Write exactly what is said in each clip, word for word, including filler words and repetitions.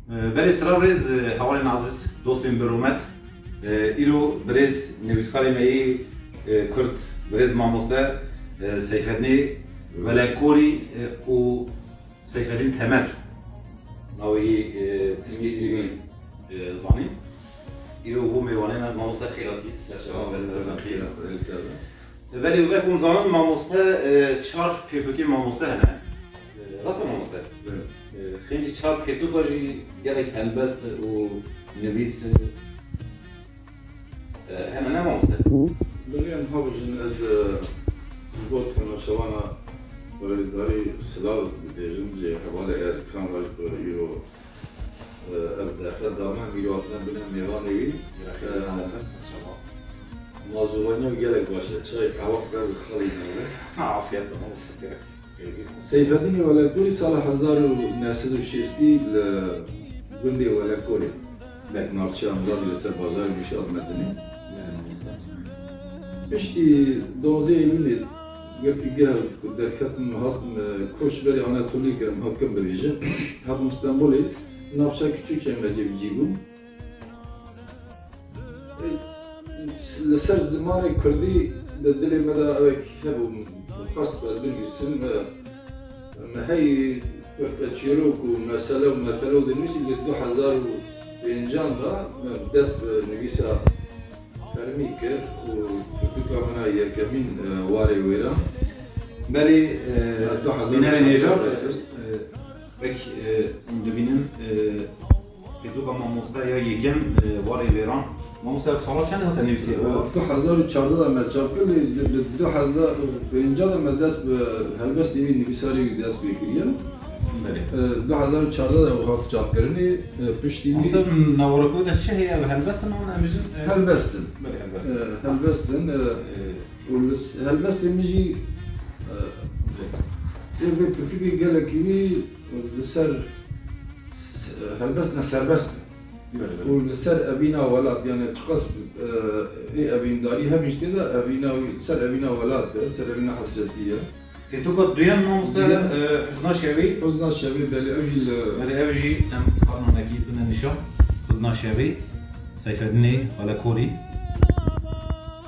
Belê, silav rêz, e, hevalên aziz, dostên bi rûmet. E, îro birêz nivîskarê me yê, e, Kurd, birêz mamoste, e, Seyfedinê Welekorî, e, û Seyfedîn Temel. Navê yê, e, tirkî jî, e, zanîn. Îro bû mêvanê me, mamoste xêr hatî, ser Sağ ol, ser ser xêr hatî. Belê, wek hûn zanin, mamoste, e, çar pêtokê mamoste hene. E, rast e mamoste? Evet. E, xêncî çar pêtoka jî gelek helbest û nivîs, e, hene, ne mamoste? Belê, em ha bijin, ez, e, ji bo temaşevana rêzdarî silav dibêjim, ji hevalê Erkan re ji bo îro Ev derfet dame, mîr hatine bine mêvanê wî. Rexê wî navxwe, maşallah. Mazûwaniya wî gelek baş e. Çayê qehwa xwe bi xalî nave. Ha, afiyet olsun. Gerek. Seyfedînê Welekorî sala hezar û neh sed û şêstî li gundê Welekorê, belê, navçeya Mizazê li ser bajarê Mûşê Amedinê. Belê, mamoste. Piştî duwazdeh Eylûlê girtîgeha ku derketim, hatim, e, koç berê Anatoliyê kirim, hakim bibêjim. Hatim Stenbolê, navçeya Küçükçekmece bi cî bûm. E, li ser zimanê kurdî di dilê me de ewek hebû, xwest ez binivîsim. E, me hey wexta çîrok û mesele û metele û dinivîsî, li du hezar û pêncan de, e, dest bi nivîsa fermî kir û pirtûka min a yekemîn, e, Warê Wêran. Belê, e, bînerê nêjar, e, wek, e, hûn dibînin, e, pirtûka mamoste ya yekem, e, Warê Wêran. Mamoste, ev sala çend hate nivîsî? E, du hezar û çardeh de me çap kir, lê li, li du hezar û pênc de me dest bi helbestê wî, nivîsarê wî dest pê kiriye. Belê. E, du hezar û çardeh de ew hat çapkirinê, e, piştî wî. Mesela, naverokê de çi heye? Ev helbest in, an em bijin, e, helbest in. Belê, helbest in. E, helbest in, e, e, û li s-, helbestê min jî, e, tê vê pirtûkê gelekî wî li ser s-, s-, helbestine serbest in. Belê, belê. Û li ser evîna welat, yani çiqas, e, ê evîndarî hebîn ji tê de evîna wî, ser evîna welat e, ser evîna hesretî ye. Têtoka duyem mamoste, Duyem. e, Huzna Şevê. Huzna Şevê, belê, ev jî li Belê, ev jî em karnamekî bine nîşan. Huzna Şevê, Seyfedinê Welekorî.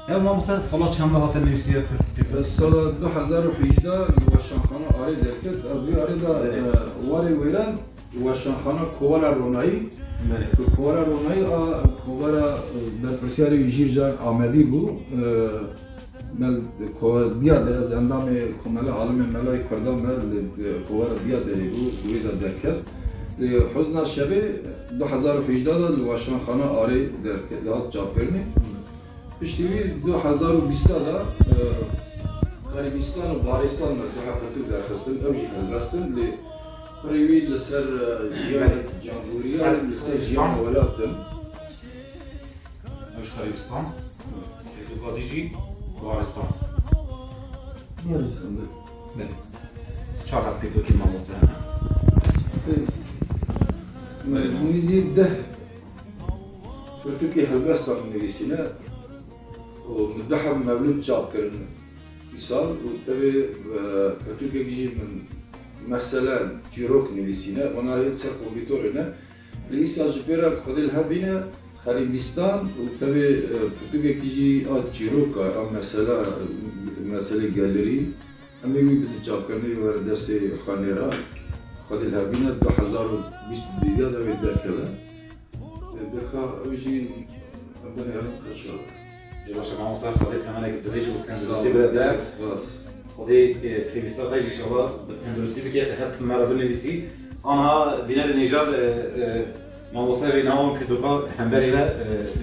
Ev mamoste sala çend de hate nivîsiye pir? E, sala du hezar û hejdeh li Weşanxana Arê derket. Ev vê arê de, Belê. e, Warê Wêran, Weşanxana Kovara Ronayî. Belê. Ku Kovara Ronayî a kovara, e, berpirsiyarê wî Jîr Can Amedî bû. E, me li ko-, Biyaderê, ez endamê Komela Alimê Melayê Kurdan me li, e, kovara Biyaderê bû, wê de derket. Lê Huzna Şevê du hezar û hejdeh de li Weşanxana Arê derket, hat çapkirinê. Piştî wî du hezar û bîst de, e, Xerîbîstan û Baristan me du heb pirtûk derxistin, ew jî helbest in, lê pirê wî li ser, e, jiyan, Belê. candûriya, Xer-, li ser Xerîbîstan. jiyan welat in. Ew ji Xerîbîstan, pêtûka dî jî Baristan. Baristan, belê. Belê. Çar heb pêtokê mamoste hene. Ê, Belê, mamoste. Nêzî deh pirtûkê helbestan nivîsîne û min du heb mewlûd çap kirin îsal û tevê, e, pirtûkek jî min mesele çîrok nivîsîne, vana yê ser kompîtorê ne. Lê îsal ji pê re Xwedê li hev bîne, Xerîbîstan û tevê, e, pirtûkekî jî a çîroka, a mesela, meselê gelirî. Em ê wî bidin çapkirinê, were destê xwe nêra. Xwedê li hev bîne, du hezar û bîst û du de wê derkeve. Deka ew jî em binêrin qeço. Ê baş e, mamoste, Xwedê temenekî dirêj û tenduristî bide te. Spas. Xwedê, e, pêwîsta te jî înşallah bi tenduristî bike, te her tim me re binivîsî. Aniha bînerê nêjar, e, e, mamoste vê nava pêtoka hemberî ve,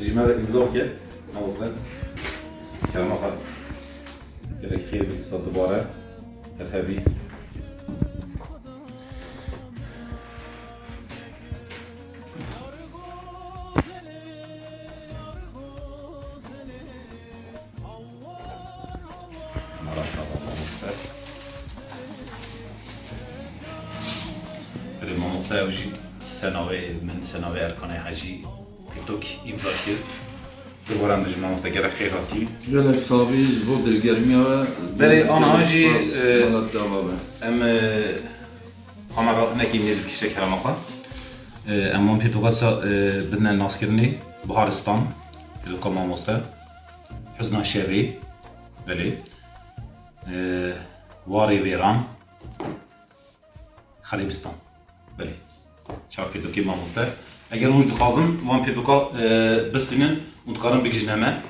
e, ji me re îmza bike. Mamoste. Kerema xwe. Gelek xêr bî, dîsa dubare te li hev bî. Merhaba, mamoste. Belê, mamoste, ew jî senavê min, senavê Erkanê Hecî, TikTok îmza kir. Dubare em dijî mamoste, gelek xêr hatî. Gelek sax bî ji bo dilgermiya we. Belê, ana jî, spas, e, welat dava be. Em, e, kamera hinekî nêz bikişe kerema xwe. E, em wan pêtoka sa, e, bidine naskirinê. Biharistan, pêtoka mamoste. Huzna şevê, belê. E, Warê Vêran. Xerîbistan. Belê. Çar pêtokê mamoste. Eger hûn jî dixwazin, wan pêtoka, e, bistînin, hûn dikarin bigihîjine me.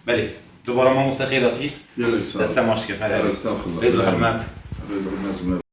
Belê. Dubare mamoste xêr hatî. Gelek sağ ol. Deste maç dikim. Helal. Estağfurullah. Rêz û hurmet. Rêz û hurmet.